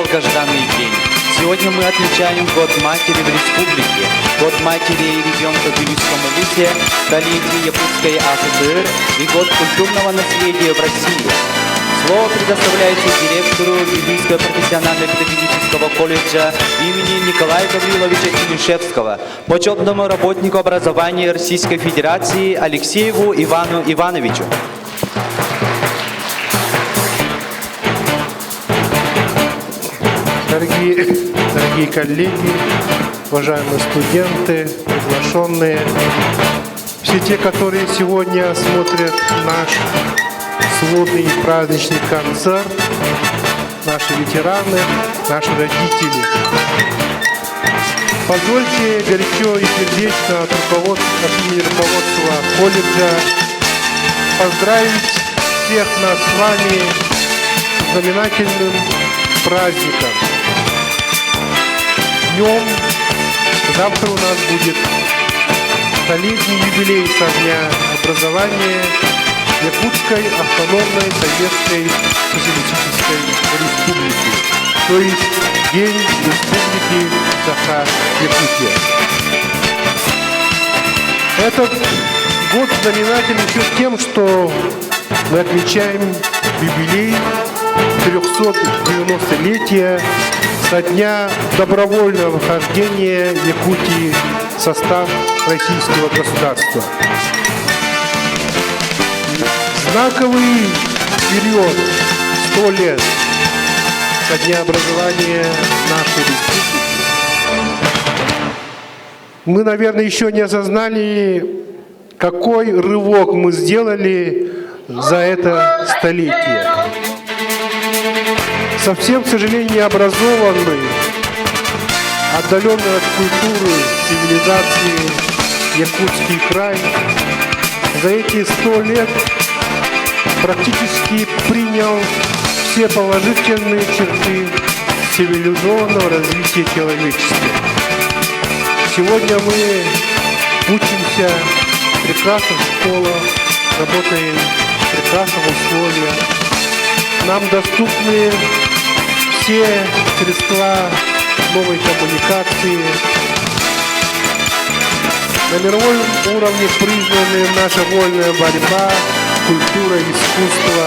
долгожданный день. Сегодня мы отмечаем Год матери в республике, Год матери и ребенка в Вилюйском улусе, столетие Якутской АССР и Год культурного наследия в России. Слово предоставляется директору Вилюйского профессионально-педагогического колледжа имени Николая Гавриловича Тимишевского, почетному работнику образования Российской Федерации Алексееву Ивану Ивановичу. Дорогие, дорогие коллеги, уважаемые студенты, приглашенные, все те, которые сегодня смотрят наш сводный и праздничный концерт, наши ветераны, наши родители. Позвольте горячо и сердечно от, руководства, от имени руководства колледжа поздравить всех нас с вами с знаменательным праздником. Днем завтра у нас будет столетний юбилей со дня образования Якутской автономной советской социалистической республики, то есть День Республики Саха-Якутия. Этот год знаменателен еще тем, что мы отмечаем юбилей 390-летия со дня добровольного вхождения Якутии в состав российского государства. Знаковый период 100 лет со дня образования нашей республики. Мы, наверное, еще не осознали, какой рывок мы сделали за это столетие. Совсем, к сожалению, необразованный, отдаленный от культуры, цивилизации Якутский край за эти 100 лет практически принял все положительные черты цивилизованного развития человечества. Сегодня мы учимся в прекрасных школах, работаем в прекрасных условиях. Нам доступны все средства новой коммуникации. На мировом уровне признаны наша вольная борьба, культура, искусство,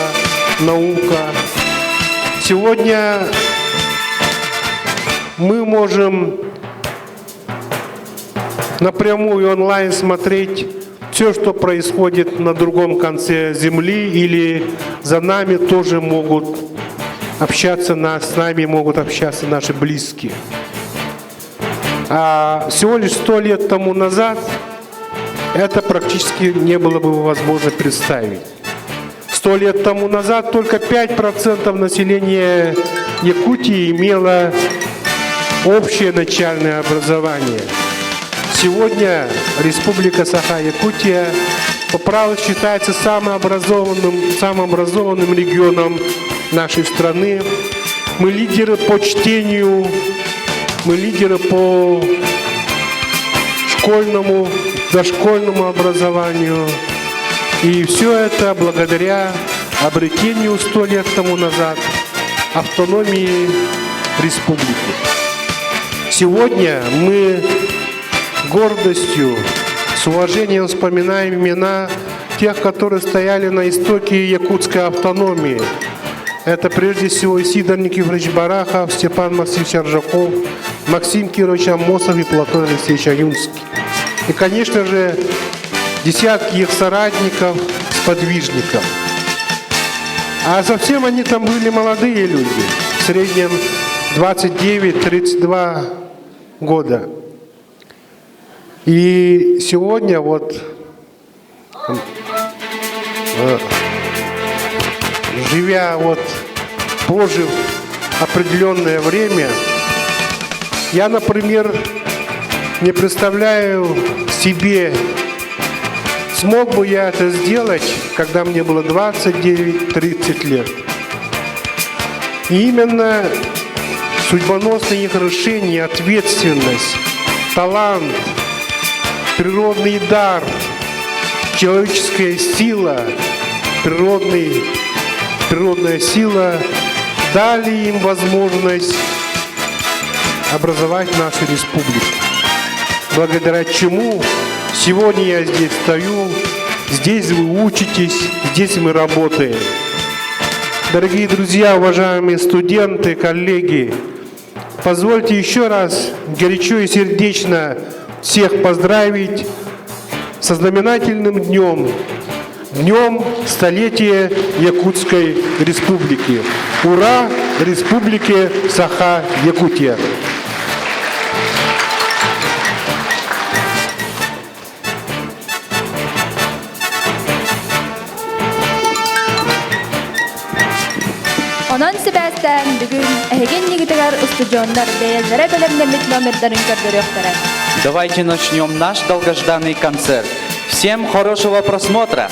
наука. Сегодня мы можем напрямую онлайн смотреть все, что происходит на другом конце Земли, или за нами тоже могут общаться, с нами могут общаться наши близкие. А всего лишь 100 лет тому назад это практически не было бы возможно представить. 100 лет тому назад только 5% населения Якутии имело общее начальное образование. Сегодня Республика Саха-Якутия по праву считается самым образованным регионом нашей страны. Мы лидеры по чтению, мы лидеры по школьному, дошкольному образованию. И все это благодаря обретению 100 лет тому назад автономии республики. Сегодня мы гордостью, с уважением вспоминаем имена тех, которые стояли на истоке якутской автономии. Это прежде всего Сидор Никифорович Барахов, Степан Максимович Аржаков, Максим Кирович Аммосов и Платон Алексеевич Ойунский. И, конечно же, десятки их соратников, сподвижников. А совсем они там были молодые люди, в среднем 29-32 года. И сегодня вот, живя вот, прожив определенное время, я, например, не представляю себе, смог бы я это сделать, когда мне было 29-30 лет. И именно судьбоносное их решение, ответственность, талант, природный дар, человеческая сила, природная сила Дали им возможность образовать нашу республику. Благодаря чему сегодня я здесь стою, здесь вы учитесь, здесь мы работаем. Дорогие друзья, уважаемые студенты, коллеги, позвольте еще раз горячо и сердечно всех поздравить со знаменательным днем, Днем столетия Якутской Республики. Ура Республике Саха-Якутия! Онон сибээстээн бүгүн эһиги иннигитигэр устудьуоннар бэйэлэрэ бэлэмнэммит номердарын көрдөрүөхтэрэ. Давайте начнем наш долгожданный концерт. Всем хорошего просмотра!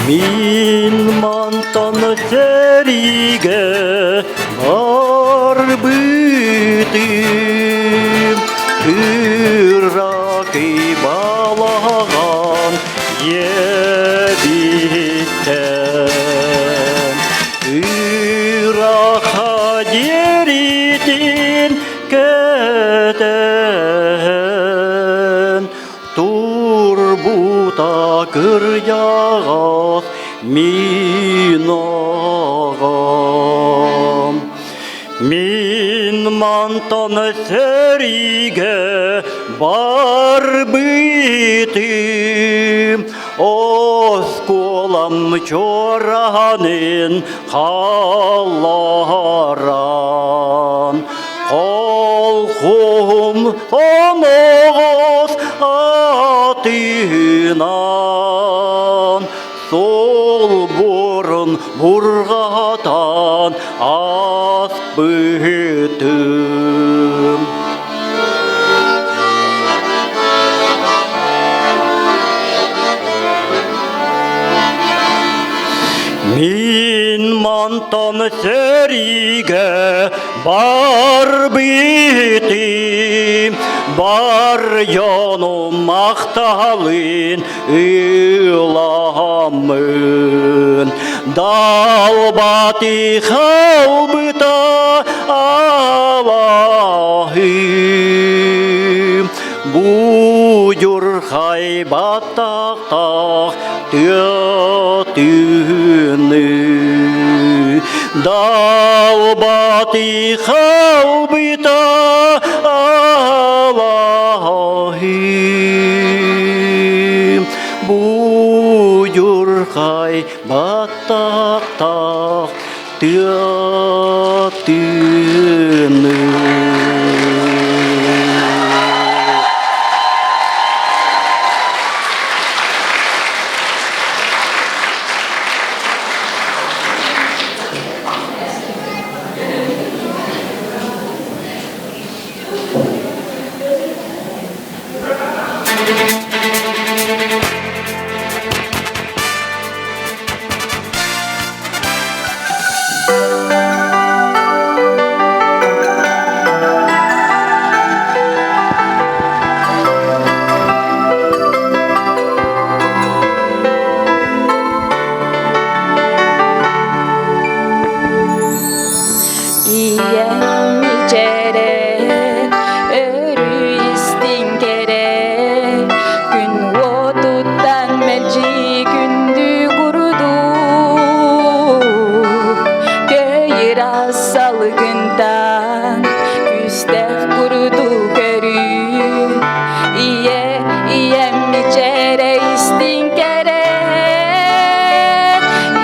Мин мантан сэриигэ барбытым, Кыракый балаҕан диэбиттэн. Ыраха диэритин кэтэһэн, Турбута кырдьаҕас мин аҕам. Мин мантан сэриигэ барбытым, оскуолам чуораанын халларан, Колхуһум оноҕос атыынан, Солбурун бурҕатан аспытым. Мин мантан сэриигэ Барбытым, бар дьонум махталын ыламмын. Далбаты халбыта алаһым, Будьурхай баттахтах тыа тыыны. Далбаты халбыта алаһым, Будьурхай баттахтах тыа тыыны. Ийэм ичэрэ, өрүү истиҥ кэрэ, күн уотуттан мэлдьи күндү курдук, көйрас салгынтан күстэх курдук көрүү. Ийэ, ийэм ичэрэ истиҥ кэрэ,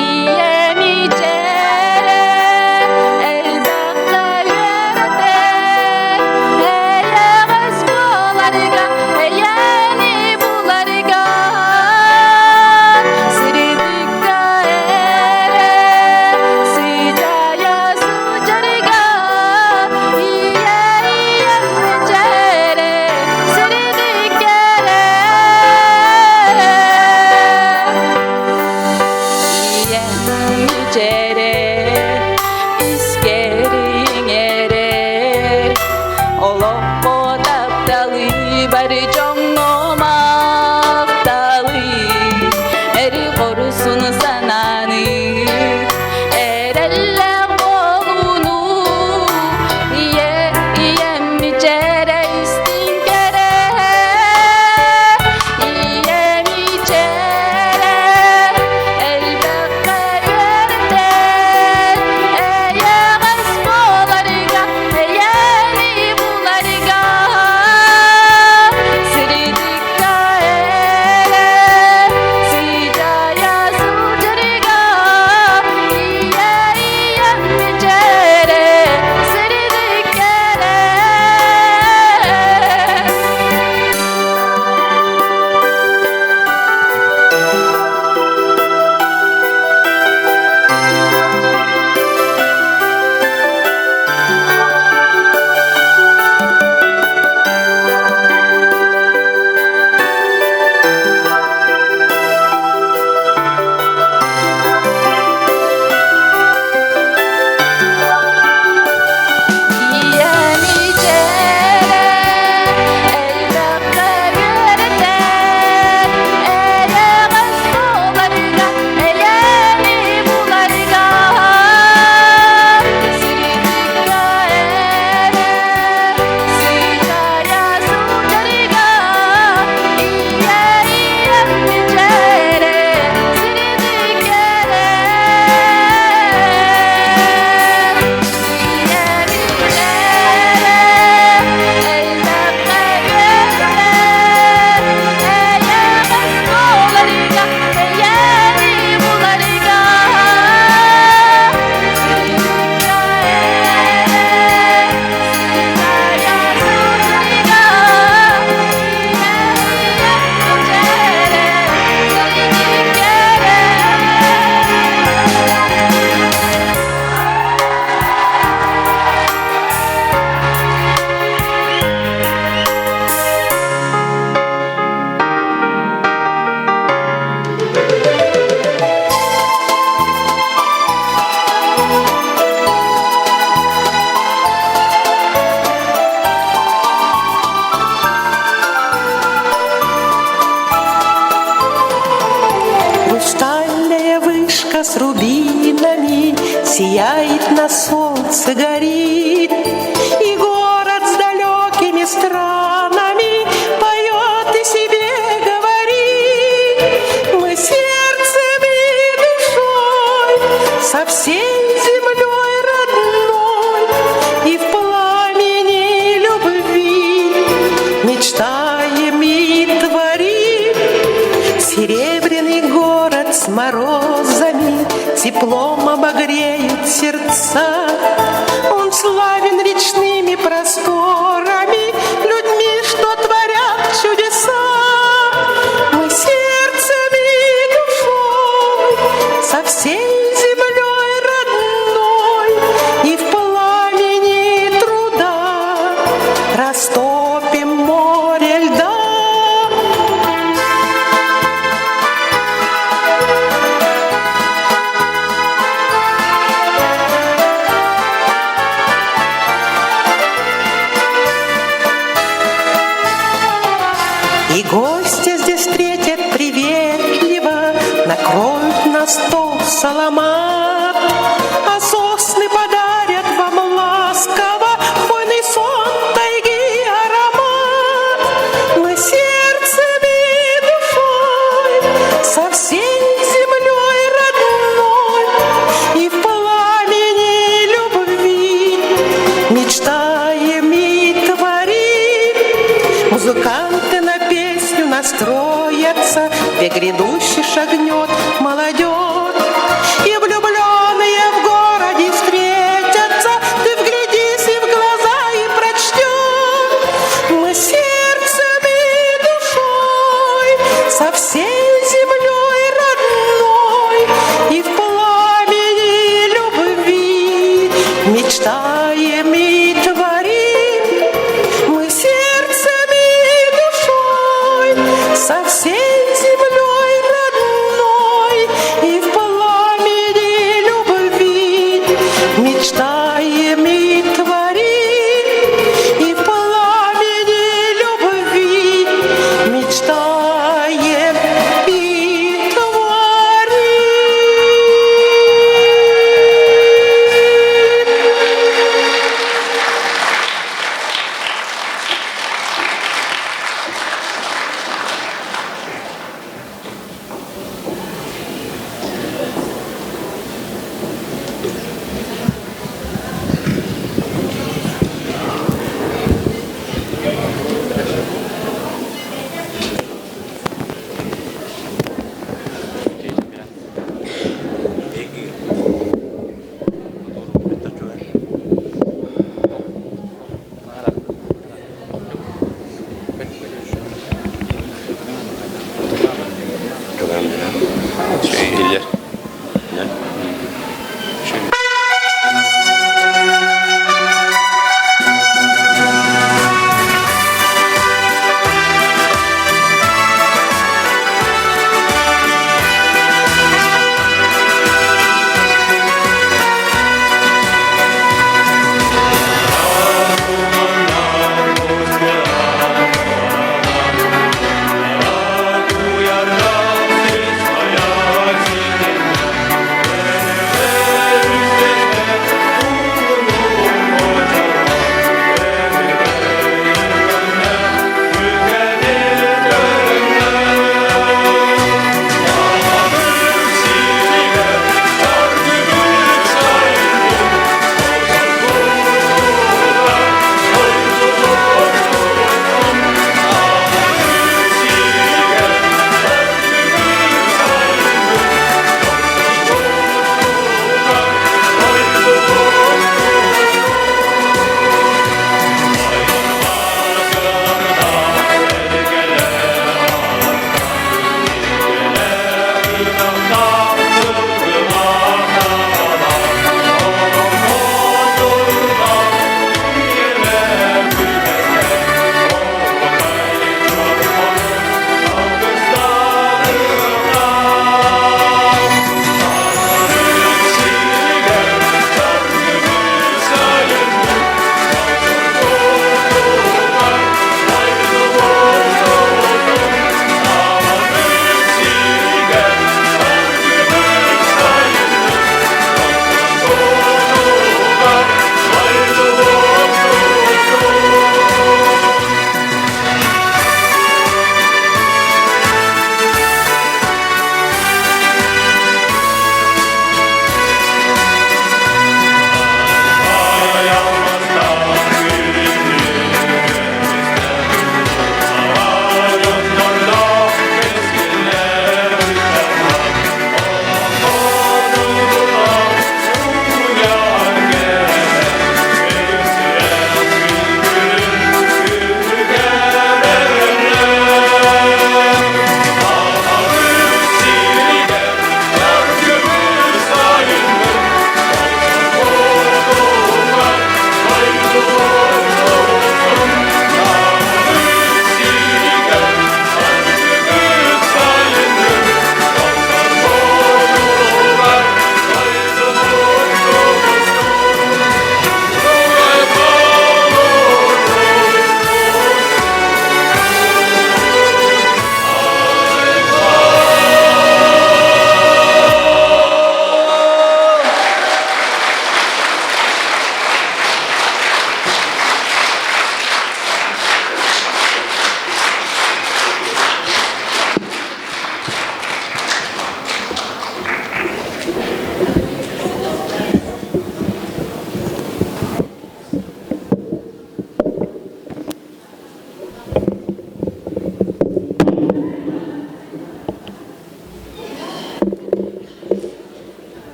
ийэм ичэрэ, элбэххэ үөрэтэр, эйэҕэс буоларга, эйэни буларга, сырдыкка эрэ, сыдьаайа сылдьарга, ийэ, ийэм ичэрэ, сырдык кэрэ. Ийэм ичэрэ, искэриҥ эрэр, олоххо тапталы бары дьоҥҥо махталы, эри хорсун санааны, эрэллээх буолууну, ийэ, ийэм ичэрэ истиҥ кэрэ, ийэм ичэрэ, элбэххэ үөрэтэр, эйэҕэс буоларга, эйэни буларга, сири Сияет на солнце, горит, И город с далекими странами Поет и себе говорит. Мы сердцем и душой Со всей землей родной И в пламени любви Мечтаем и творим. Серебряный город с морозами Теплом обогреют сердца. Он славен речными просторами, Людьми, что творят чудеса. Мы сердцем и душой со всей землей родной И в пламени труда растопим море льда. И гостя здесь встретят приветливо, Накроют на стол саламат, А сосны подарят вам ласково Хвойный сон тайги аромат. Мы сердцем и душой со всей землей родной И в пламени любви мечтаем и творим. Музыканты на песню настроятся, Век грядущий шагнет молодежь. И влюбленные в городе встретятся, Ты вглядись и в глаза и прочтешь. Мы сердцем и душой со всей землей родной И в пламени любви мечтаем и творим. Мы сердцем и душой со всей землей родной И в пламени любви мечтаем и творим. И в пламени любви мечтаем и творим.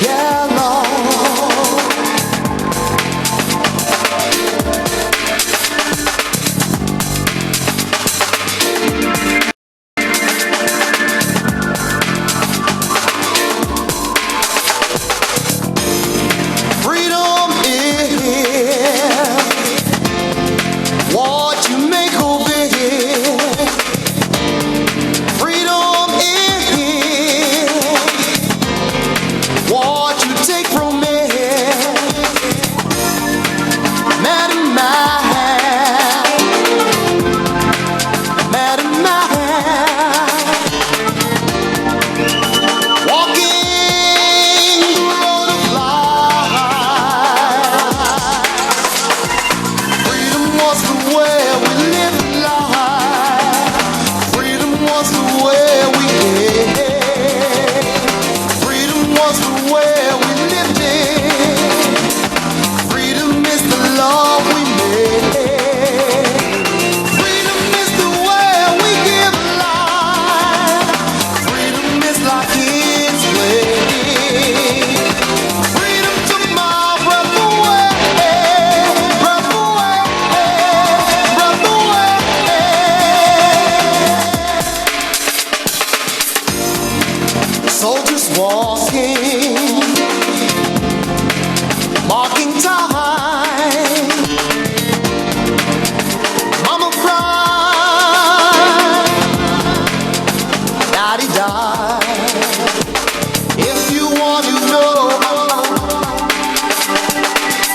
Yeah, Lord. Freedom is what you make of it. Freedom is what you take from it. Man and man, man and man, walking the road of life. Freedom was the way we lived life. Freedom was the way we lived. Freedom was the way we lived it. Freedom is the love we made. Freedom is the way we give life. Freedom is like its way. Freedom took my breath away, breath away, breath away. Soldiers walking, marking time. Mama cried, Daddy died. If you want to know,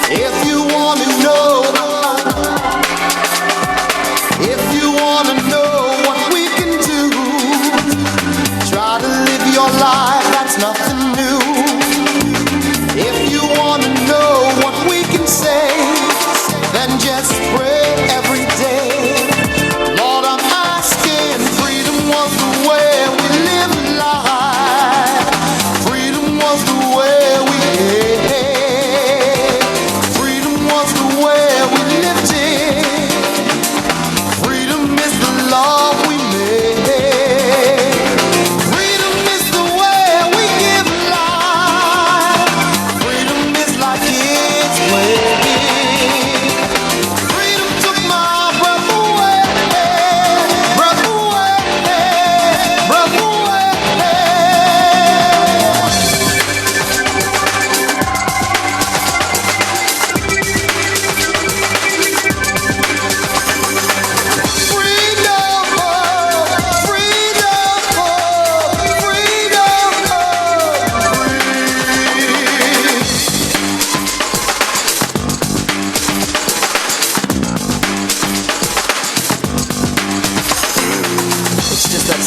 if you want to know, if you want to know what we can do, try to live your life, that's nothing new. If you want to know what we can say, then just pray every day. Lord, I'm asking, freedom was the way we live life. Freedom was the way we lived. Freedom was the way we lived it. Freedom is the love we made. Freedom is the way we give life. Freedom is like its way. Freedom took my breath away, breath away, breath away. Freedom, freedom, freedom, free. It's just that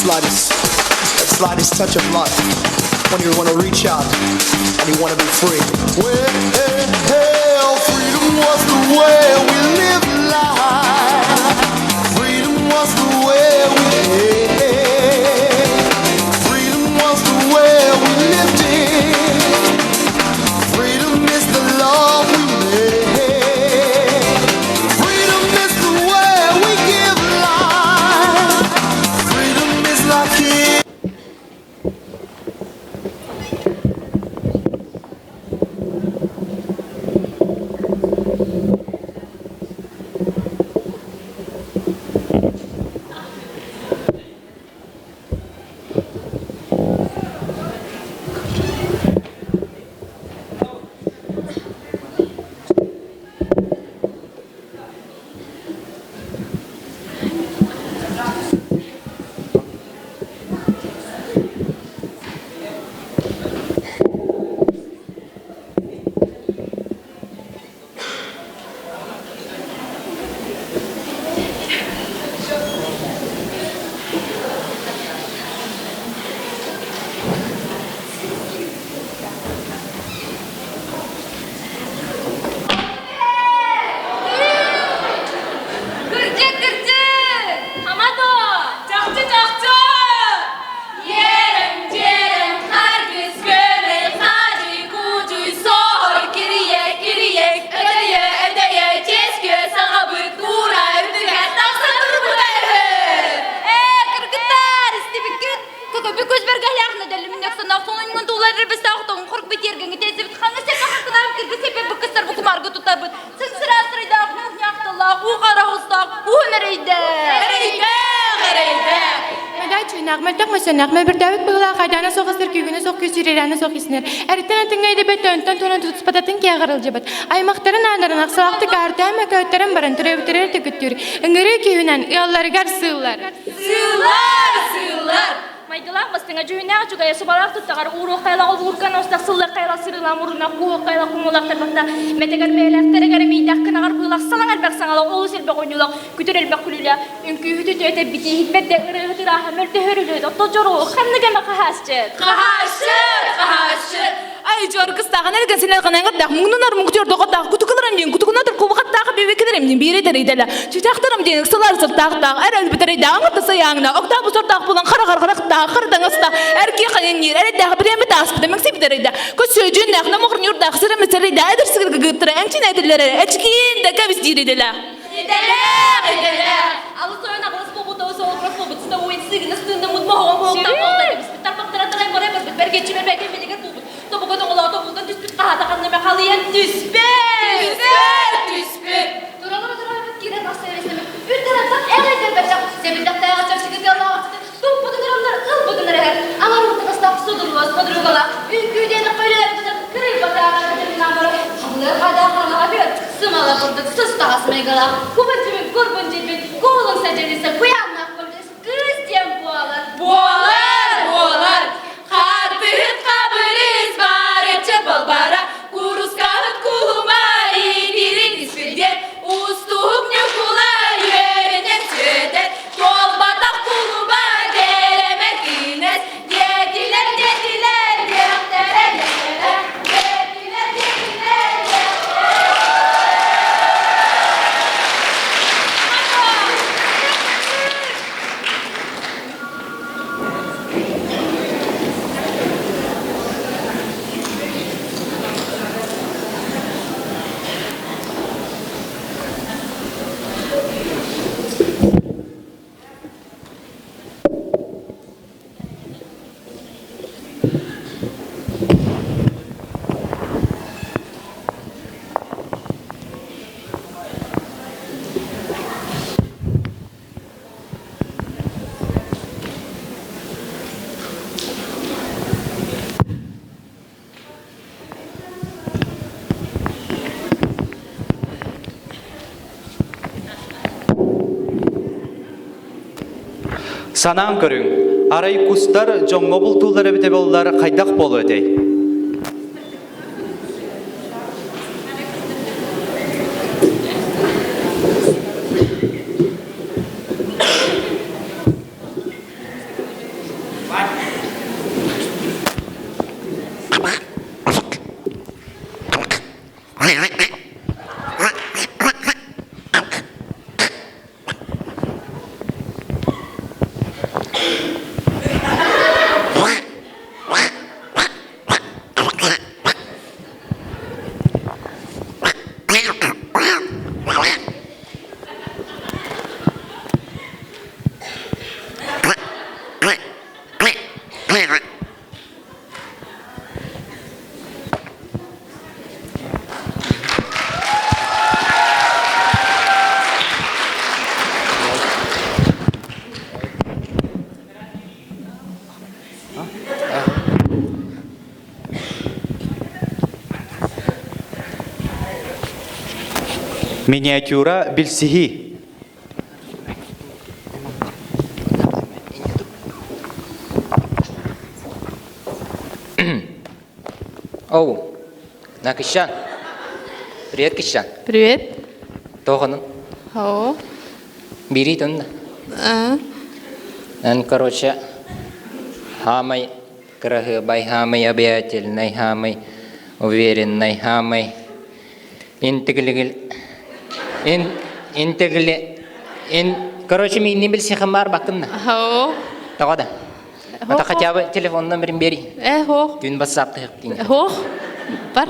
slightest touch of life when you want to reach out and you want to be free. Well, freedom was the way we lived life. Freedom was the way we lived. Freedom was the way we lived it. Freedom is the love we made. Freedom is the way we give life. Freedom is like it. тиэргэҥҥэ тиэрдибит, хаҥас сиргэ хаккынаабыт, кыргыс сиргэ быккыстарбыт, кумаарга туттарбыт, сыҥсыраан сырайдаах, муҥньаах тыллаах, уу хара оҕустаах, уһун эрэйдээх. Эрэйдээх, эрэйдээх. Мөдөө чыынах, мөлтөх мөссөннөх, мөлбүрдөөбүт быһыылаах айдаана суох ыстыр күүгүнэ суох күүс ирэрээнэ суох иснэр. Эриттэн атыҥҥа идэбэт онтон туонан тутуспататын киэҕирылдьыбыт. Аймахтарын ааннарын ахсалаахтык аартаан мөкөөттөрөн баран төрөөбүттэригэр түкүттүүр. Ыҥырыы күүһүнэн ыалларыгар сыыллар. Сыыллар, сыыллар. Майгылаах бастыҥа дьүһүннээх дьугайа субалаах туттаҕар ууруох хайалаах олуурган остах сыллах хайалах сырыылаах мурунах кууһуох хайалах кумулах тарбахта мэтэгэр бэйэлээхтэригэр миидэх кынаҕар быылах салаҥ элбэх саҥалах олус элбэх оонньуулах күтүр элбэх күлүүлээх үҥкүүһүт үтүөтэ битииһит бэрдэ ырыаһыт ырааһа мөлтөһөр үлүөт отто дьоруо ханнык эмэ хаһаасчыт Хаһаасчыт, хаһаасчыт. Ай дьуоргыстааҕын эргин синэлҕэнэҥырдаах муҥнунар муҥтуордоҕордаах кутукуларым диэн кутукунатыр кубухаттаах бибикилэрим диэн биири тэрийдэлэ чычаахтарым диэн ыксалар сыртаахтаах эр өлбүтэрэйдээх аңырта сайааҥна октаабы сордаах булан хара харахтаах хардаҥастаах эркии хайанниир эрэйдээх бириэмэ тааспыта мэҥсибитэрэйдээх көссөөдьүннээх намоҕурньурдаах сырымыцарыйдаах эдэр сыгыргыгыттара эҥчин этиллэрэ эчикиин да кэбис дииридэлээх Идэлээх, идэлээх. Алыс ойон аҕылас буолбут оҕус оҕурас буолбут сыта уйун сыыгынас тыыннаммыт моһоҕо моһуктаах буолта түбүспүт тарбахтара тарай морай барбыт бэргэччи бэрбээкэй билигэр буолбут тобуга тоҕолоото уулдан түспүт хаһаата ханна эмэ халыйан түспэт Түспэт, түспэт. Туралара турарбыт киирэн тахса эрэстэбит үрдэрэн эрэйдэрбэтэх сэбирдэхтээҕи чэпчэки тыаллааҕы туппутун ыраллар ылбытын эрэһэр аҥар уктагастаах судуруос подругалаах үҥкүү диэн көлөөбүтүн кырыйбатааҕа кытырнаамара хабылыар хадаах хараҥаҕа бүөр сымала курдук сыстаҕас майгылаах кубун дьүбүн курбун дьилбин куулун садьылыса куйааннаах курдус кыыс диэн буолар Буолар, буолар. Хартыһыт хабырыс барыча балбара, курускаһыт кулума итирик испирдиэн, устуһук Ньукула үөрэнэн сүөтэр, туолбатах кулуба кэрэмэ кыынас, диэтилэр, диэтилэр, диэхтэрэ, диэхтэрэ, диэтилэр, диэтилэр, Санаан көрүҥ, арай кустар дьоҥҥо бултууллар эбитэ буоллар хайдах буолуо этэй? Миниатюра билсиһии. Оу, на Кищан. Привет, Кищан. Привет. Тоҕонун? Оо. Бери тонна. А. Эн, короче, хаамай кыраһыабай, хаамай обаятельный, хаамай уверенный, хаамай интиглигил ин интигли ин короче миинни билсихим бар баккынна. Оо. Тоҕо да? Ата хотя бы телефон номерин бери. Э, хоох. Күн бассаап тыһыктыын. Хоох. Бар.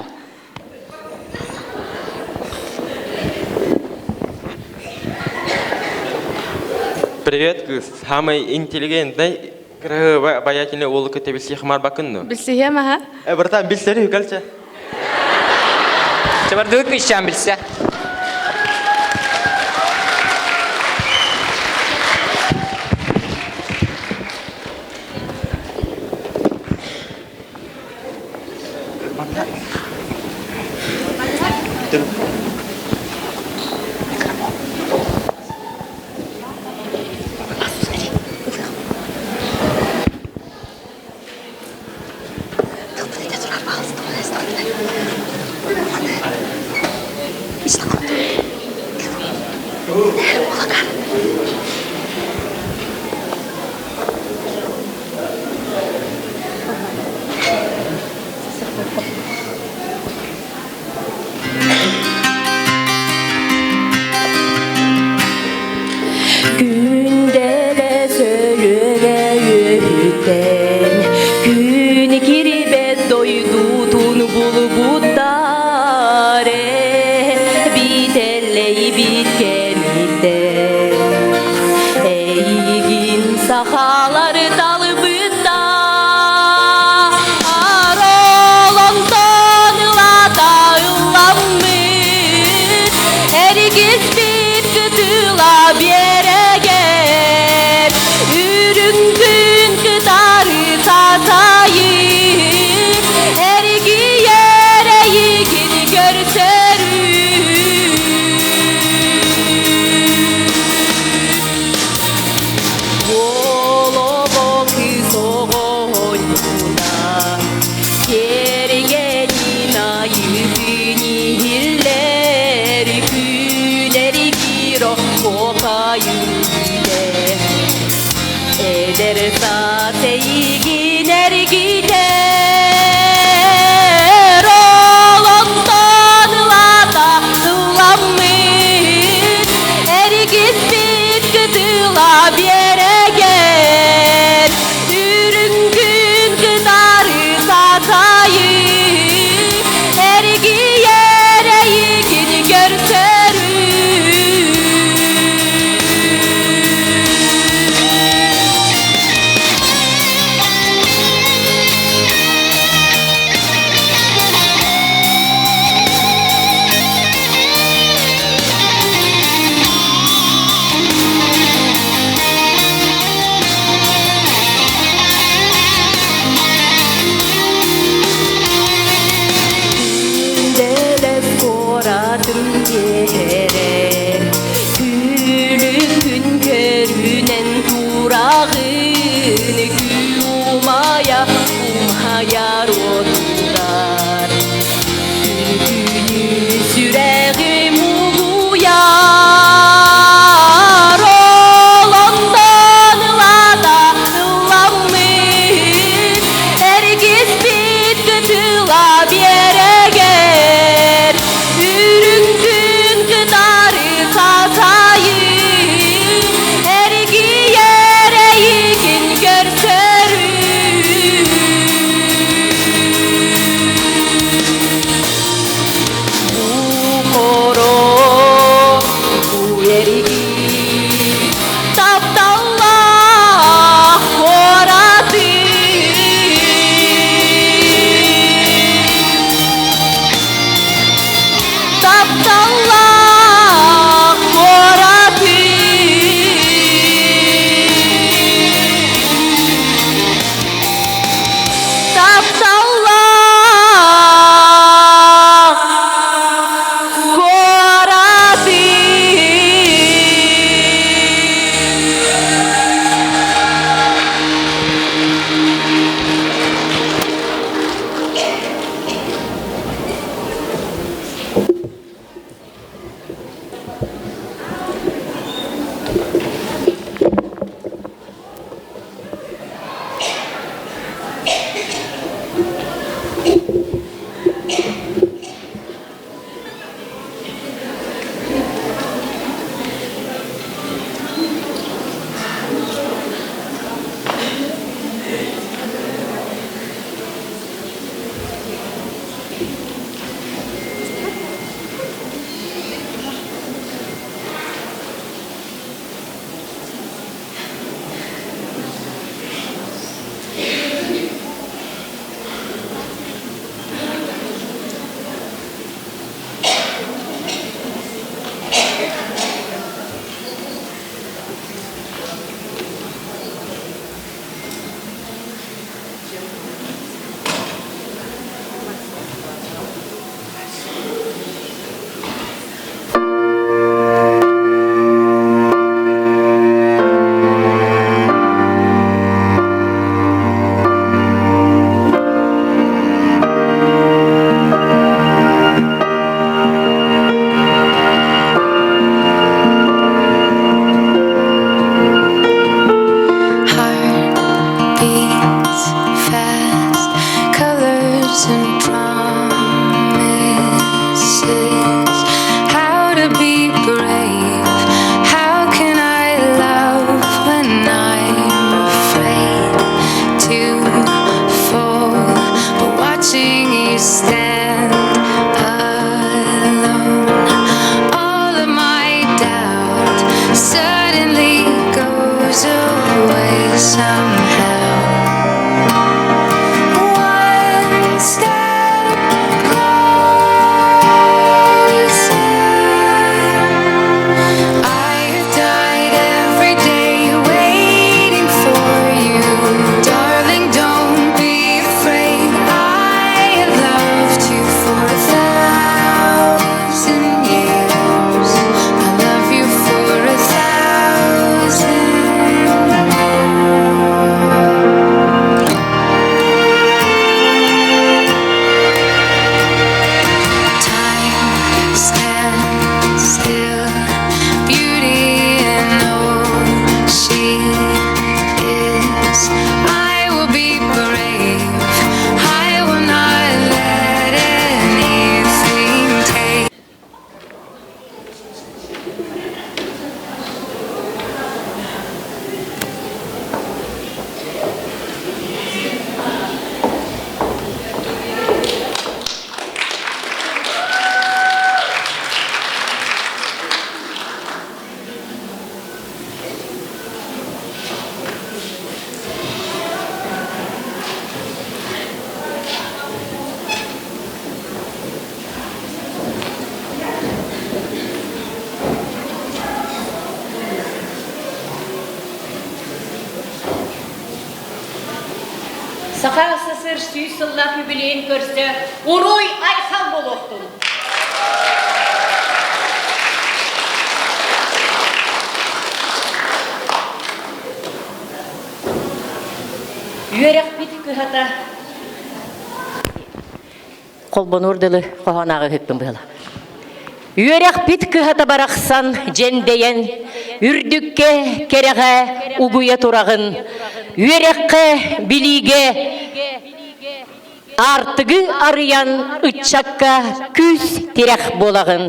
Привет, кыыс. Самый интеллигентный. Кыраһыаба обаятельный уолу кытта билсиэх марбакын ну. Билсиһиэм аха. Э, братан, билсэри үкэлчэ. Чабардыгы кыысчаан билсэ. Күндэлэ сөлүөнэ үөһүттэн Күн кирибэт дойдутун булбуттар Битэллэйбит кэмиттэн Эйигин сахалар талбыттар Олонтон ылата ылламмыт Эргиспит кытыла биэрэгэр Үрүҥ күн кытары сатайып Эргийэр. 100 сыллаах юбилейын көрсө уруй айхал буолуохтун! Үөрэхпит кыһата Холбонуор дылы хоһоон ааҕыһыппын быһыла. Үөрэхпит кыһата барахсан дьэндэйэн, үрдүккэ, кэрэҕэ угуйа тураҕын. Үөрэххэ, билиигэ аартыгы арыйан ыччакка күүс тирэх буолаҕын.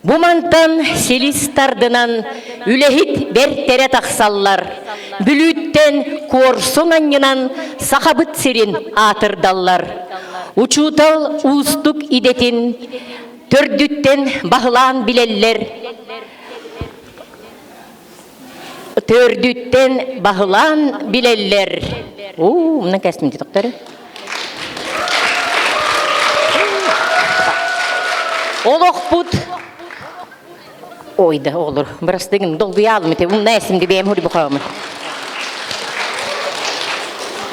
Бу мантан силис тардынан үлэһит бэртэрэ тахсаллар. Бүлүүттэн куорсун анньынан Сахабыт сирин аатырдаллар. Учуутал уустук идэтин төрдүттэн баһылаан билэллэр. Төрдүттэн баһылаан билэллэр. Уу, мына кэстим тохтору. Олохпут Ой да, оҕолор, бырастыгын, долгуйаалым ити, умна эсимди бэйэм хури бухаамын.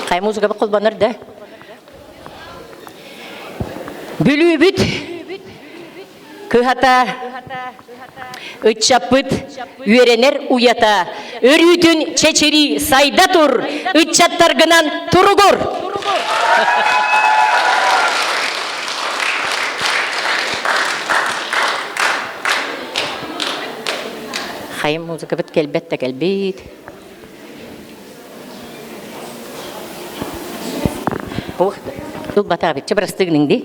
Хай музыка холбонор да. Бүлүүбүт кыһата ыччаппыт үөрэнэр уйата өрүүтүн чэчирии сайда тур, ыччаттаргынан туругур! Хайым музыкабыт кэлбэт да кэлбит. Ох, ылбатаабычча бырастыгының ди.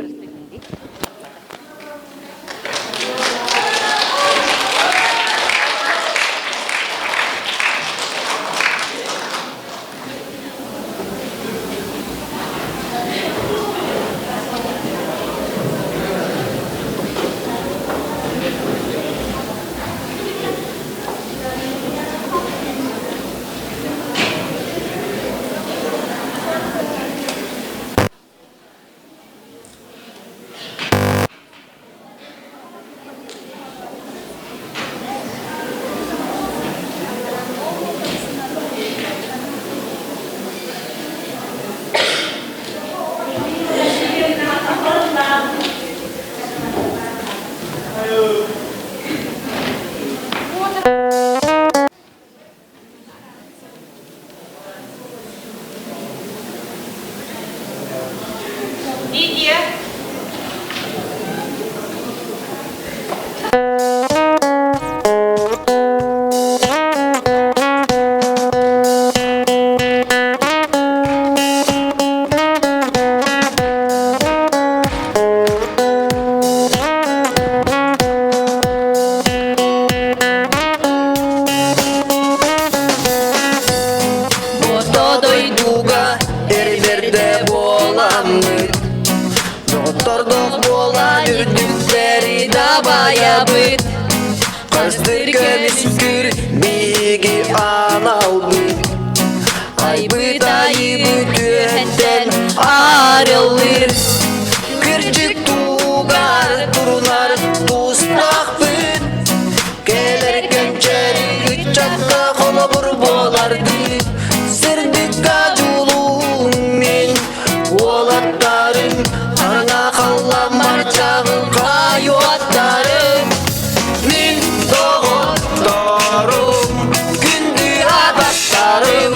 Лидия. Орто дойдуга эрбэрдэ буоламмыт, Доҕоттордоох буолан үрдүктэри дабайабыт. Хастыр көмүскүр биһиги аналбыт, Айбыт айыбыт үөһэттэн арыллыр. Кырдьык тугар турунар тустаахпыт, Кэлэр кэнчээри ыччакка холобур буолардыы Сырдыкка дьулуһун мин уолаттарым Хараҥа халламмар чаҕылхай уоттарым Мин доҕотторум, күндү атастарым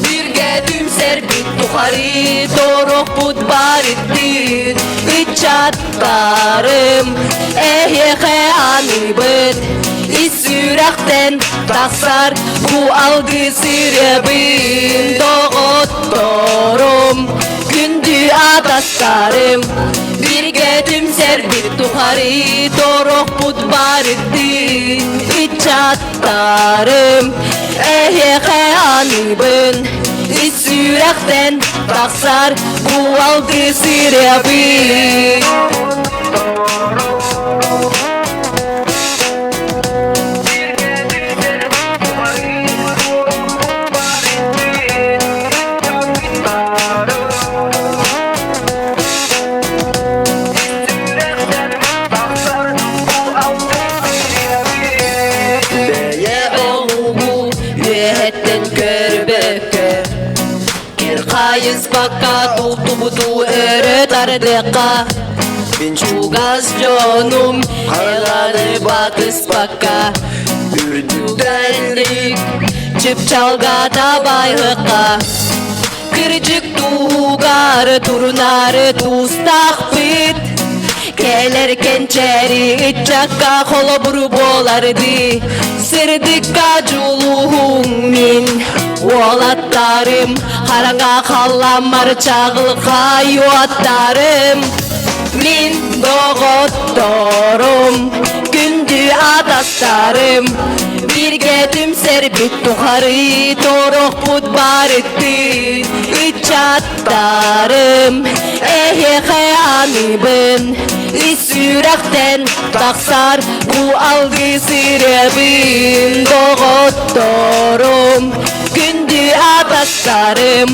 Бииргэ түмсэрбит тухары Торохпут барыттыын ыччаттарым эһиэхэ аныыбыт ис сүрэхтэн тахсар бу алгыс ырыабын доҕотторум күндү атастарым бииргэ түмсэрбит тухары торохпут барыттыын ыччаттарым эһиэхэ аныыбын ис сүрэхтэн тахсар бу алгыс ырыабын. Бэйэ омугу үөһэттэн көрбөккө, Кир Хайыспакка тултубуту өрө тардыахха Мин чугас дьонум Эланы батыспакка Үрдүктэрдик чыпчалга табайыахха Кырдьык туһугар турунары тустаахпыт Кэлэр кэнчээри ыччакка холобуру буолардыы Сырдыкка дьулуһуҥ мин уолаттарым Хараҥа халламмар чаҕылхай уоттарым Мин доҕотторум, күндү атастарым Бииргэ түмсэрбит тухары торохпут барыттыы Ыччаттарым, эһиэхэ аныыбын Ис сүрэхтэн тахсар бу алгыс ырыабын Доҕотторум, күндү атастарым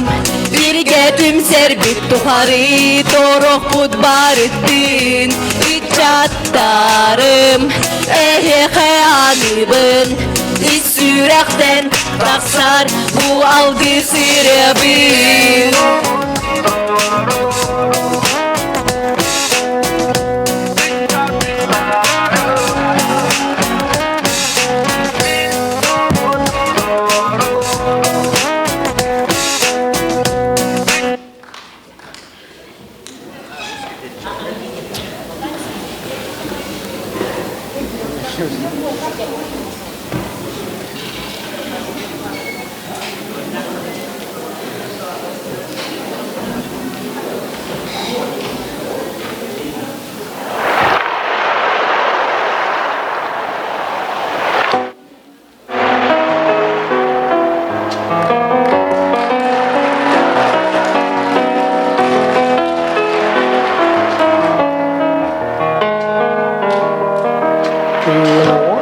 Бииргэ түмсэрбит тухары торохпут барыттыын Ыччаттарым, эһиэхэ аныыбын Ис сүрэхтэн тахсар бу алгыс ырыабын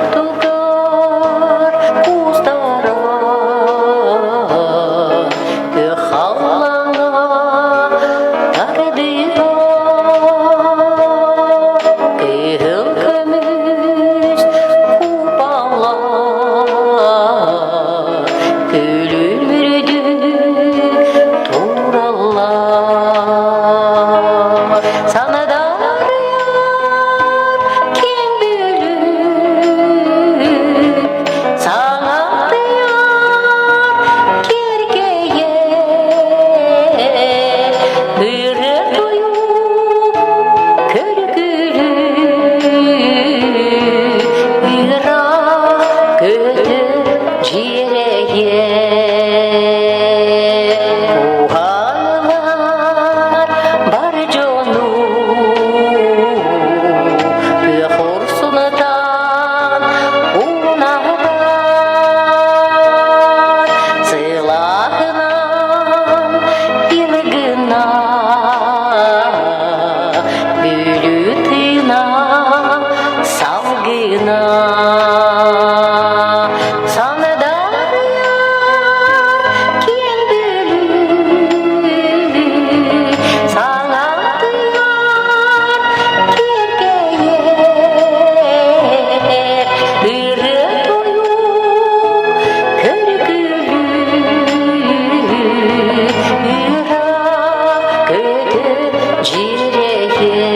Нуутугар кустара көхаллаҥа тардыга кыһыл көмүс купалар күлүмүрдүү тураллар Санадарыйар киэҥ бүлүү саҥатыйар киэркэйэр ырыа тойук көргүлүү ыраах көтө дьиэрэйэр Уһаалар бар дьону күөх урсунутан уунарбар сылааһынан илгына Бүлүү тыына салгына Санадарыйар киэҥ Бүлүү саҥатыйар киэркэйэр ырыа тойук көргүлүү ыраах көтө дьиэрэйэр.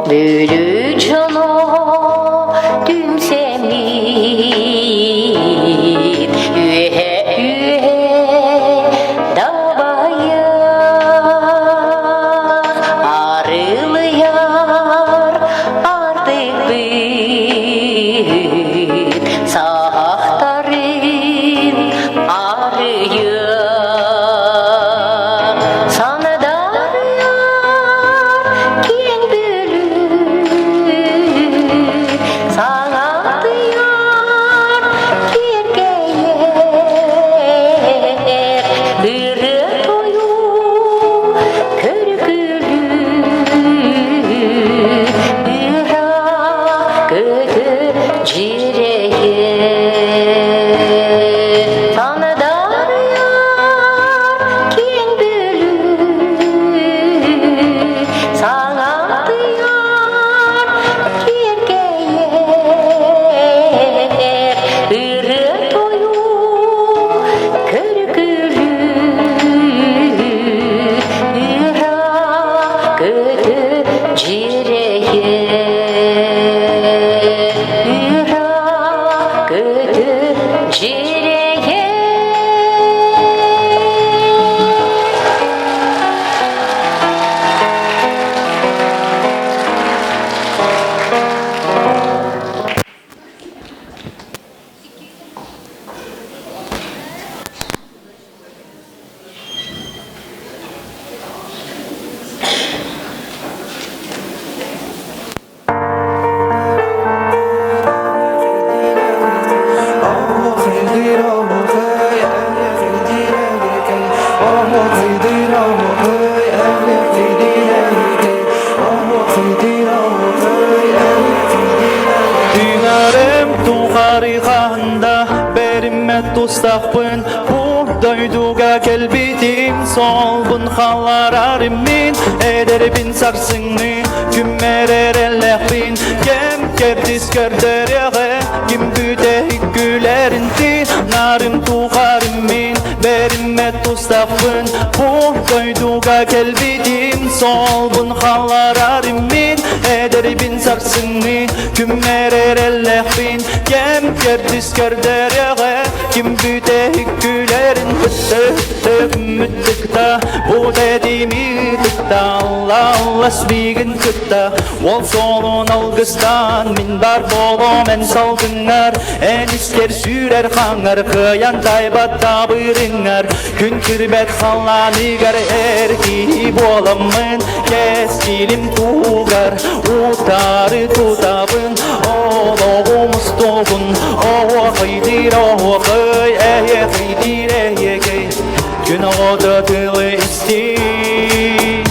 Бүлүү дьоно түмсэммит үөһэ үөһэ дабайар арылыйар артыкпыт саахтарын арыйар санадарыйар киэҥ Бүлүү саҥатыйар киэркэйэр ырыа тойук көргүлүү ыраах көтө дьиэрэйэр санадарыйар киэҥ Бүлүү. Тыынарым тухары хаһанда бэриммэт тустахпын Бу дойдуга кэлбитим солбун халларарым мин Эдэрбин сарсыҥҥы күммэр эрэллээхпин Кэм кэрдис көрдөрүөҕэ ким бүтэһик күлэрин Тыынарым тухары мин бэриммэт тустахпын Бу дойдуга кэлбитим солбун халларарым мин Эдэрбин сарсыҥҥы күммэр эрэллээхпин Кэм кэрдис көрдөрүөҕэ ким бүтэһик күлэрин Ыттык-ыттык бу тэтими тыкта Аллас миигин кытта Ол суолун алгыстаан мин бар буолуом эн салгыҥҥар Эн искэр сүүрэр хаҥар кыайан тайбат табырыҥҥар Күн кирбэт халлааныгар эр киһи буоламмын Кэскилим туһугар утары тутабын Олоҕум устугун оһуохайдыыр оһуохай эһиэхэйдиир эһиэкэй Күн оҕото тылы истии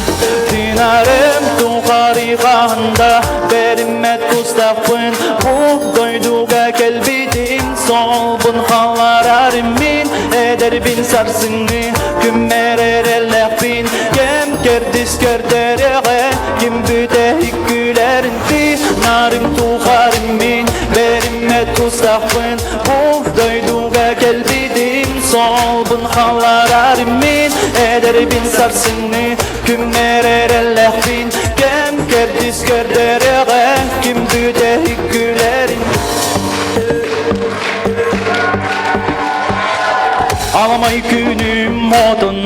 Тыынарым тухары хаһанда бэриммэт тустахпын Бу дойдуга кэлбитим солбун халларарым мин Эдэрбин сарсыҥҥы күммэр эрэллээхпин Кэм кэрдис көрдөрүөҕэ ким бүтэһик күлэрин Тыынарым тухары мин бэриммэт тустахпын Бу дойдуга кэлбитим солбун халларарым мин Эдэрбин сарсыҥҥы күммэр эрэллээхпин Кэм кэрдис көрдөрүөҕэ ким бүтэһик күлэрин Аламай күнүм отун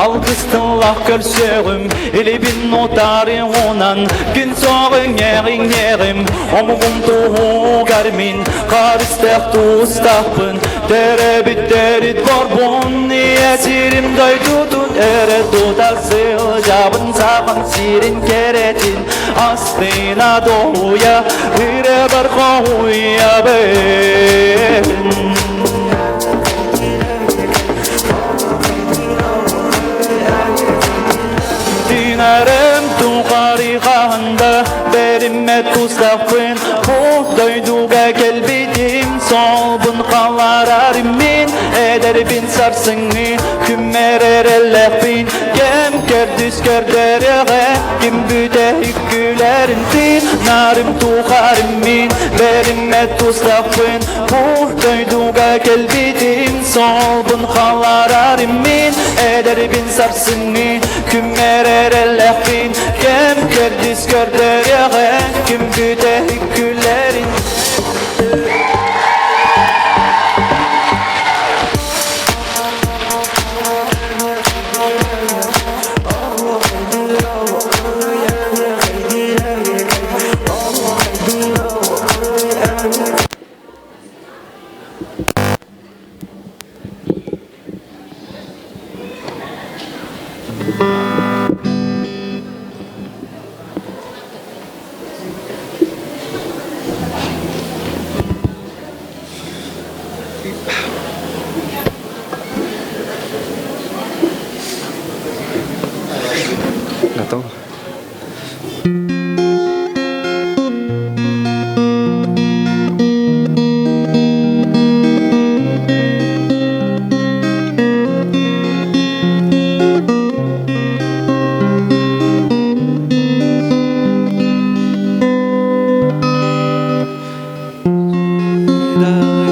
Алгыс тыллах көрсөҕүм, илибин утары уунан, күн соҕун эҕиҥ-эҕим, омугум туһугар мин харыстаах тустаахпын, төрөбүттэрит борбун, ийэ сирим дойдутун өрө тута сылдьабын, сахан сирин кэрэтин, астына дуоһуйа, ырыабар хоһуйабын. Тыынарым тухары хаһанда бэриммэт тустахпын Бу дойдуга кэлбитим солбун халларарым мин Эдэрбин сарсыҥҥы күммэр эрэллээхпин Кэм кэрдис көрдөрүөҕэ ким бүтэһик күлэрин Тыынарым тухары мин бэриммэт тустахпын Бу дойдуга кэлбитим солбун халларарым мин Эдэрбин сарсыҥҥы күммэр эрэллээхпин Кэм кэрдис көрдөрүөҕэ ким бүтэһик күлэрин Готово?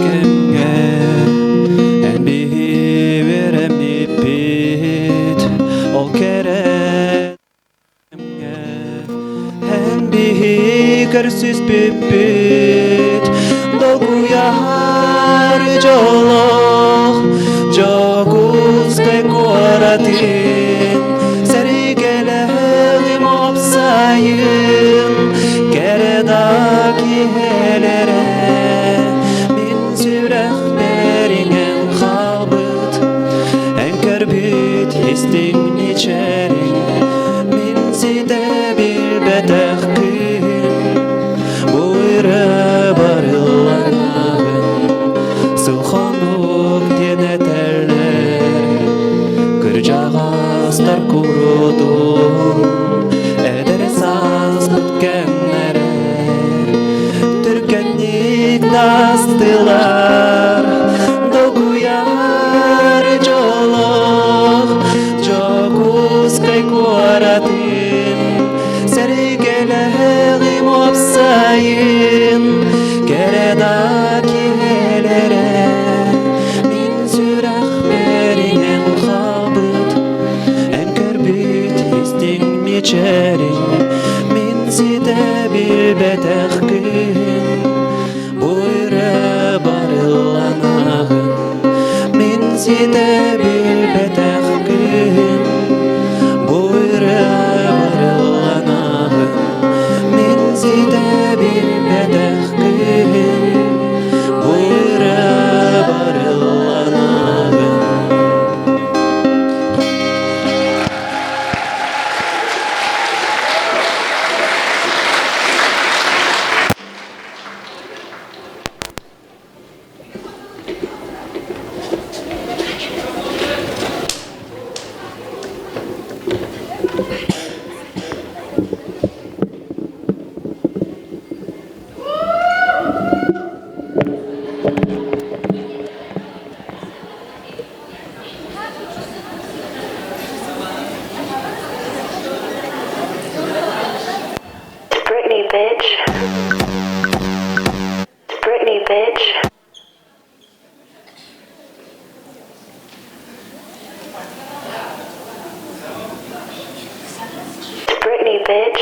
Кэмҥэ эн биһиэбит ол кэрэ Эн биһи көрсүспүппүт долгуйар дьолох Дьокуускай куоратын сэргэлэһим уопсайын кэрэ да киһилэрэ мин сүрэхпэр иҥэн хаалбыт эн көрбүт истиҥ мичээриҥ мин ситэ билбэтэх кыыһым бу ырыа барылланаҕын сыл хонук. Дастылар Догуяр дьолох Дьокуускай куоратын Сэргэлэҕим уопсайын Кэрэ да киһилэрэ Мин сүрэхпэр иҥэн хаалбыт Эн көрбүт истиҥ мичээриҥ Мин ситэ билбэтэх күн Бу эрэ барылланаҕын Мин ситэ билбэтэх күн Бу эрэ барылланаҕын Мин ситэ билбэтэх күн Бу эрэ барылланаҕын. Britney, bitch. Britney, bitch. Britney, bitch.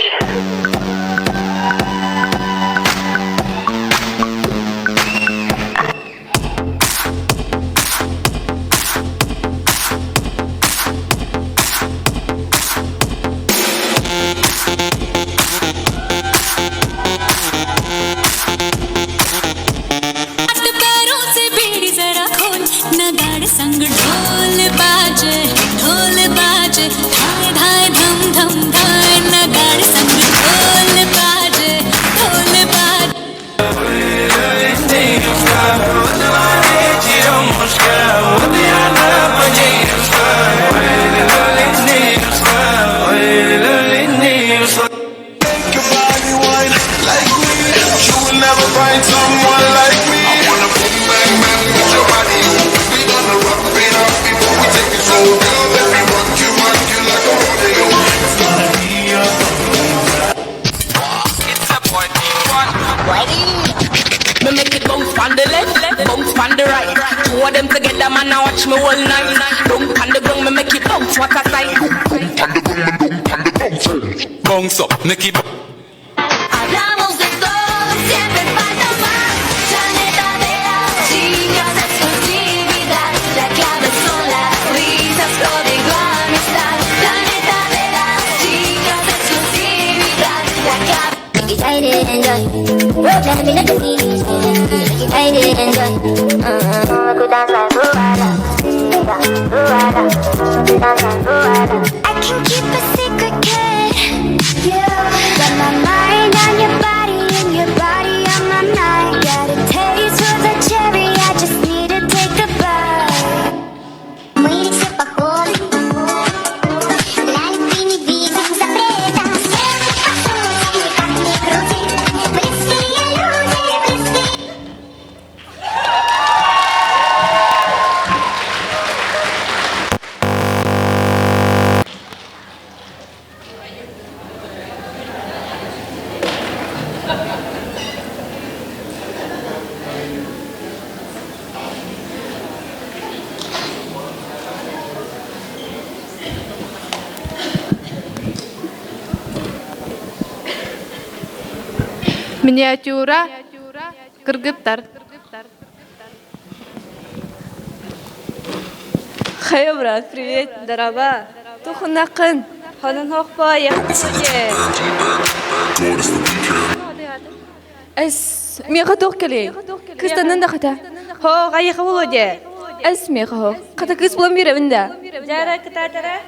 पैरों से बेड़ी जरा खोल नगाड़े संग ढोल बाजे ढोल बाजे धाय धाय धम धम धाय नगाड़े संग ढोल बाजे ढोल बाजे. Like me, you will never find someone like me. I wanna boom bang bang with your body. We gonna rock it up before we take it slow. Girl, let me rock you like a rodeo. It's gonna be a It's a boy D1. Me make it bounce on the left, bounce on the right. Two of them together, man, I watch me all night. Don't on the ground, me make it bounce. What a sight. Bounce up, make it. Hablamos de todo, siempre falta más. Planeta de las chicas, exclusividad. La clave son las risas, código amistad. Planeta de las chicas, exclusividad. La clave. I can keep a secret, kid. Got my mind on your body and your body on my mind. Got a taste for the cherry. I just need to take a bite. Мы ведь все похожи. Для любви не видим запрета. Как ни крути, близкие люди, близкие. Миниатюра кыргыттар. Хей, брат, привет, дороба. Тухунакын, хонун хохпо, яхтыге. Эс, меха туох кэлиэй? Кыстанын да хата. Хо, гайыха болуде. Эс меха хо. Хата кыс булан бирэбин да. Жара кытатара.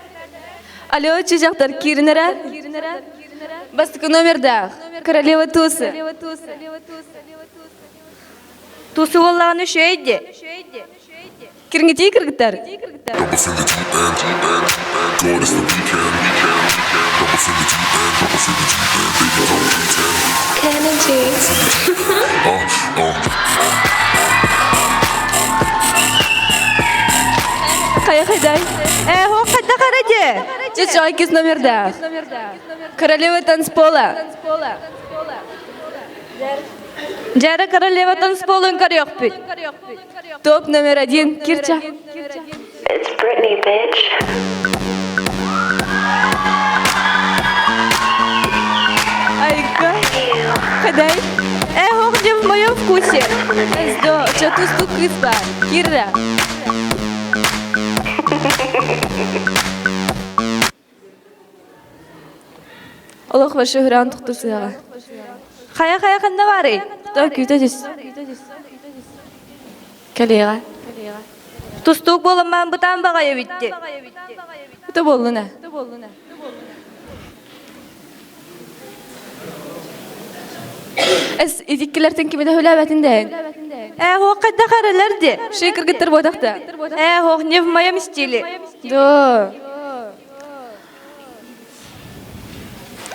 Алло, чыжактар кииринера. Бастакы номердаах. Королева тусы. Тусы боллаганы шөйде. Кириҥҥитиий кыргыттар. Kennedy. Чэ, иккис номердаах. Королева танцпола. Дьара королева танцполун көрүөхпүт. Топ номер один Кирча. It's Britney, bitch. Айка. Хадай. Э, ох, не в моем вкусе. Эсдо, чо тусту кыз бар. Кирра. Олох башы хүрэн тухту сыаҕа. Хайа хайа ханна баарый? То күүтэ түс. Кэлиэҕэ. Тустуук буоламмаан бытаан баҕайы битти. Это буоллун ээ. Эс итиккилэртэн кими да хүлээбэтин дээн. Ээ, хоох хайдах эрэлэр ди. Ши кыргыттар буотахта. Ээ, хоох не в моем стиле. Да.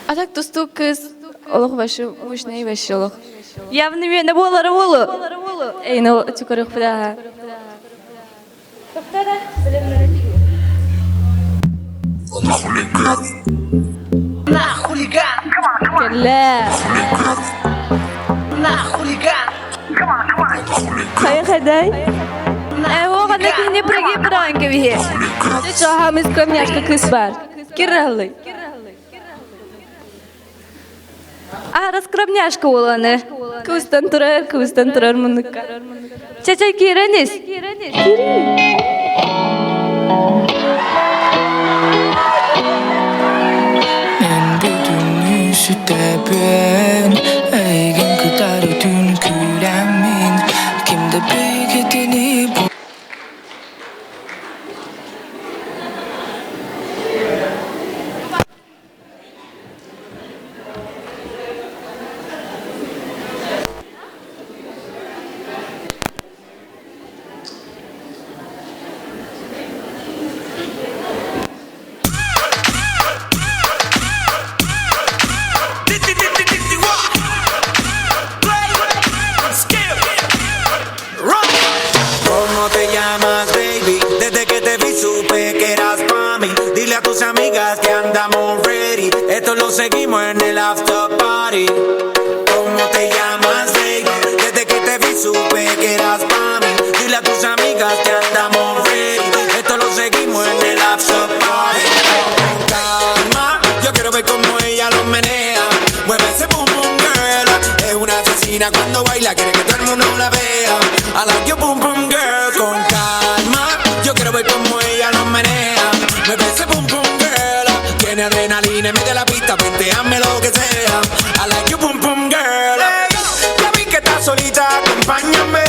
А так тустуук кыз олох башы мощный башы олох. Явно миэнэ буолара буолу. Эй, ну, чукарых да. На хулиган! Кэллэ. На хулиган! Хайа хадай. Ээ, хоох аны кини прыги быраан кэбиһи. Чаһамыз скромняшка кыз бар. Кираллы. А, раскромняшка буоланы. Кыбыстан турар, кыбыстан турар муннукка. Чача киирэнис. Мен бүтүннүү сүтэбин Эйигин кытары түн күүрэммин Ким да бигитини ¿Cómo te llamas, baby? Desde que te vi supe que eras pa' mí. Dile a tus amigas que andamos ready. Esto lo seguimos en el after party. ¿Cómo te llamas, baby? Desde que te vi supe que eras pa' mí. Dile a tus amigas que andamos ready. Esto lo seguimos en el after party. Con calma, yo quiero ver cómo ella lo menea. Mueve ese boom boom girl. Es una asesina cuando baila, quiere que todo el mundo la vea. I like your boom boom girl. Con calma, yo quiero ver cómo ella lo menea. Mueve ese boom boom girl. Tiene adrenalina en medio de la pista, vente, hazme lo que sea. I like your boom boom girl. Hey, ya vi que estás solita, acompáñame.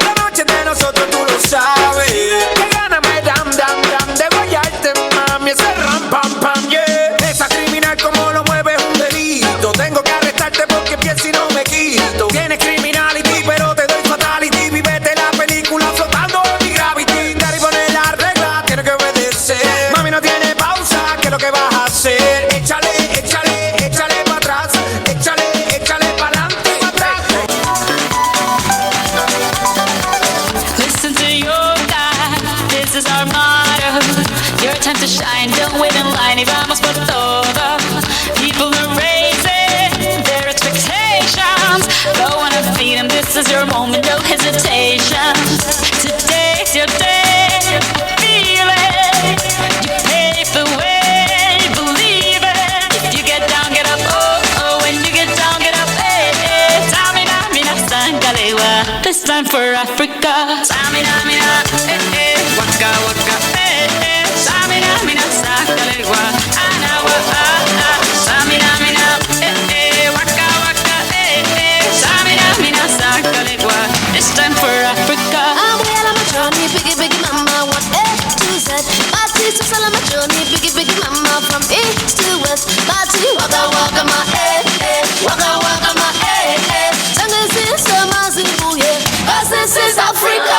La noche es de nosotros, tú lo sabes. Que gana me dam, dam, dam de guayarte, mami. Ese ram, pam, pam, yeah. Esa criminal como lo mueve es un delito. Tengo que arrestarte porque pienso y no me quito. Tienes criminality, pero te doy fatality. Vívete la película flotando en mi gravity. Daddy pone la regla, tiene que obedecer. Mami no tiene pausa, ¿qué es lo que vas a hacer? Échale, échale, échale pa' atrás. Échale, échale pa' adelante, pa' atrás. Listen to your God, this is our motto. Your time to shine, don't wait in line y vamos por todo. People are raising their expectations. Go on and feed 'em, this is your moment, no hesitation. Today's your day, feel it. You pave the way, believe it. If you get down, get up, oh, oh. When you get down, get up, eh, eh. Tamina, mina, sangalewa. This time for Africa. Tamina, mina, eh, eh. Waka, waka, eh, eh. Tamina, mina, sangalewa. Anawa, ah, ah. Tamina, mina, eh, eh. Waka, waka, eh, eh. Tamina, mina, sangalewa. This time for Africa. Abuela machoni, biggie biggie mama, one A to Z. Bati to salamachoni, biggie biggie mama, from east to west. Bati waka waka ma eh eh, waka waka ma eh eh. Tango sisa mazibuye, 'cause this is Africa.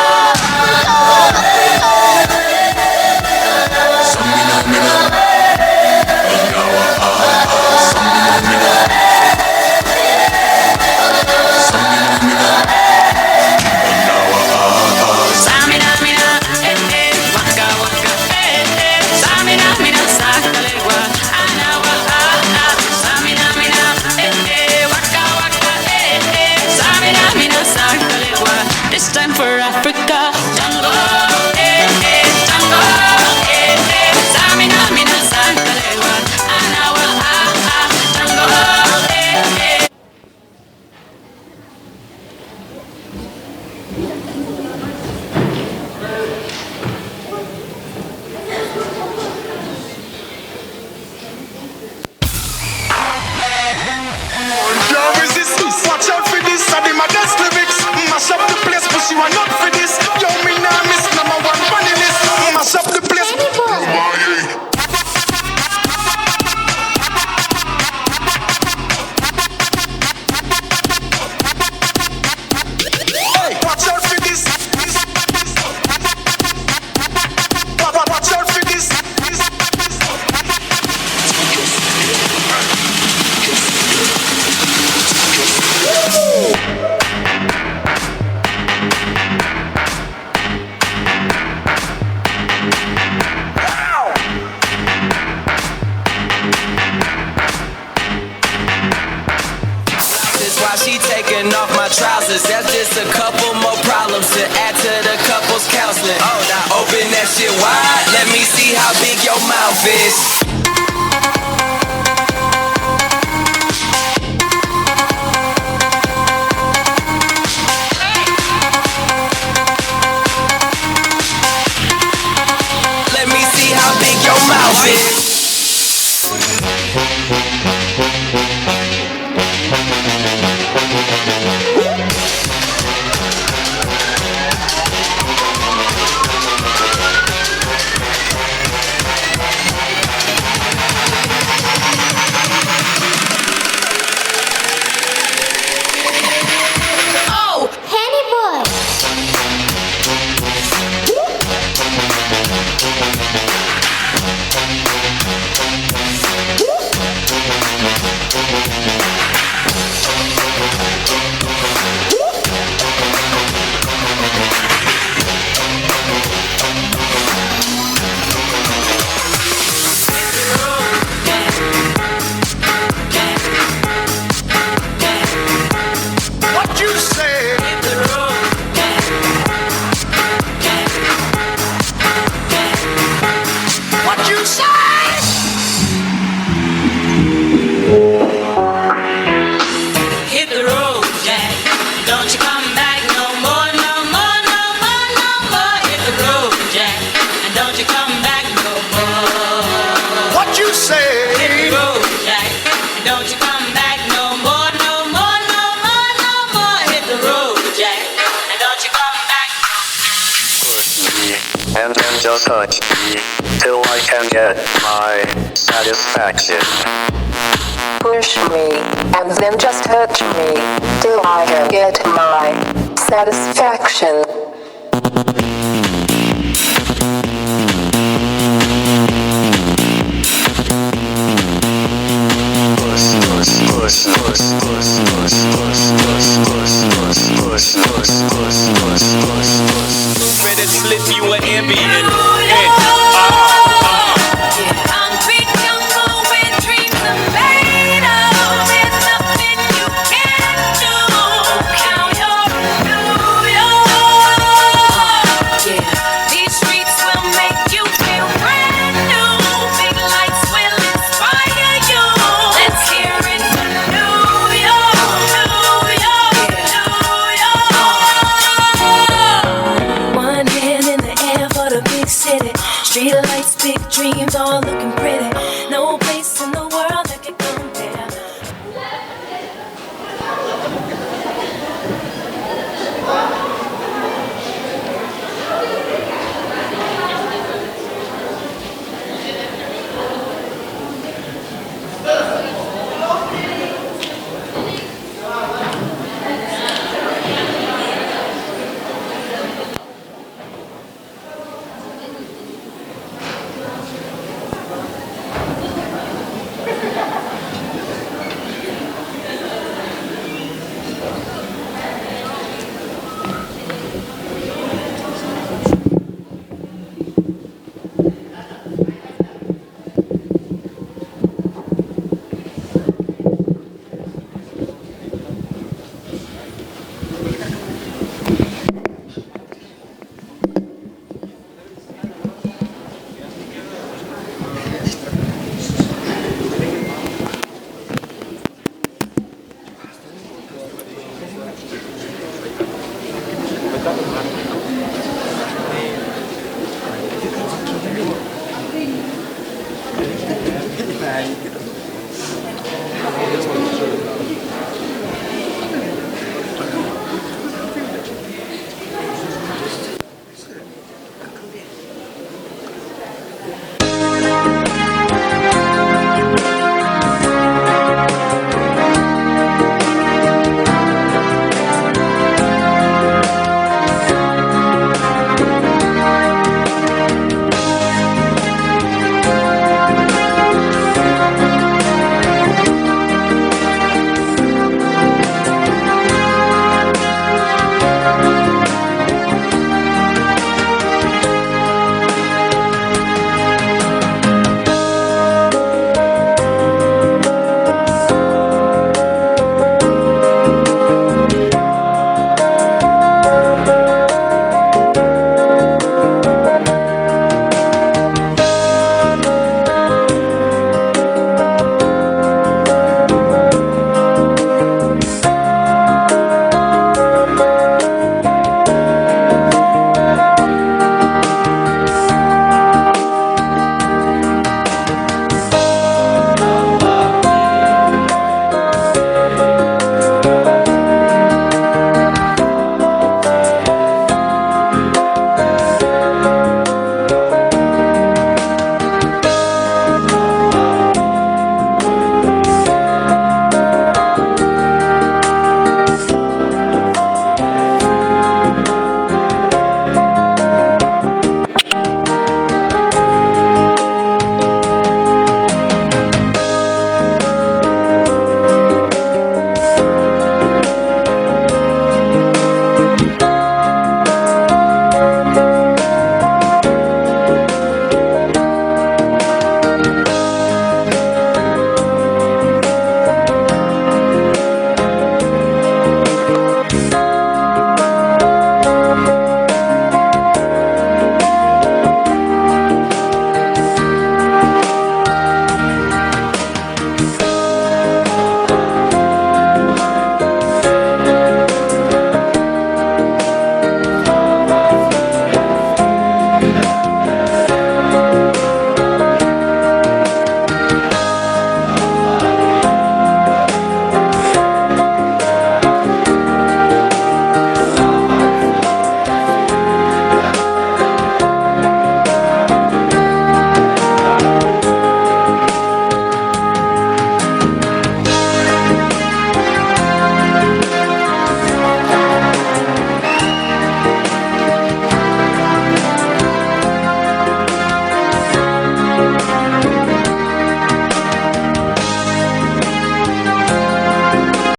Samina, mina, eh, eh, waka, waka, eh, eh. Samina, mina, sakalewa, This time for Africa. Jungle, eh, eh, jungle, eh, eh. Samina, mina, sangalewa. Anawa, ah, ah. Jungle, eh, eh. Can't resist this. Watch out for this. I did my dance lyrics. Mash up the place, but you are not for this. Yo, me nah miss number one funny list. Mash up the place. Hey, watch out for this. Watch out for this. That's why she taking off my trousers. That's just a couple more problems to add to the couple's counseling. Oh, now open that shit wide. Let me see how big your mouth is. Let me see how big your mouth is. Oh, Henny boy. What you say? What you say? Hit the road, Jack. Don't you come back no more, no more, no more, no more. Hit the road, Jack. And don't you come back no more. What you say? Hit the road, Jack. And don't you come back no more, no more, no more, no more. Hit the road, Jack. And don't you come back. Push me, and then just touch me, till I can get my satisfaction. Push me, and then just touch me, till I can get my satisfaction. Push, push, push, push, push, push, push, push, push, push, push, push, push, push, push, push. Better slip you an Ambien.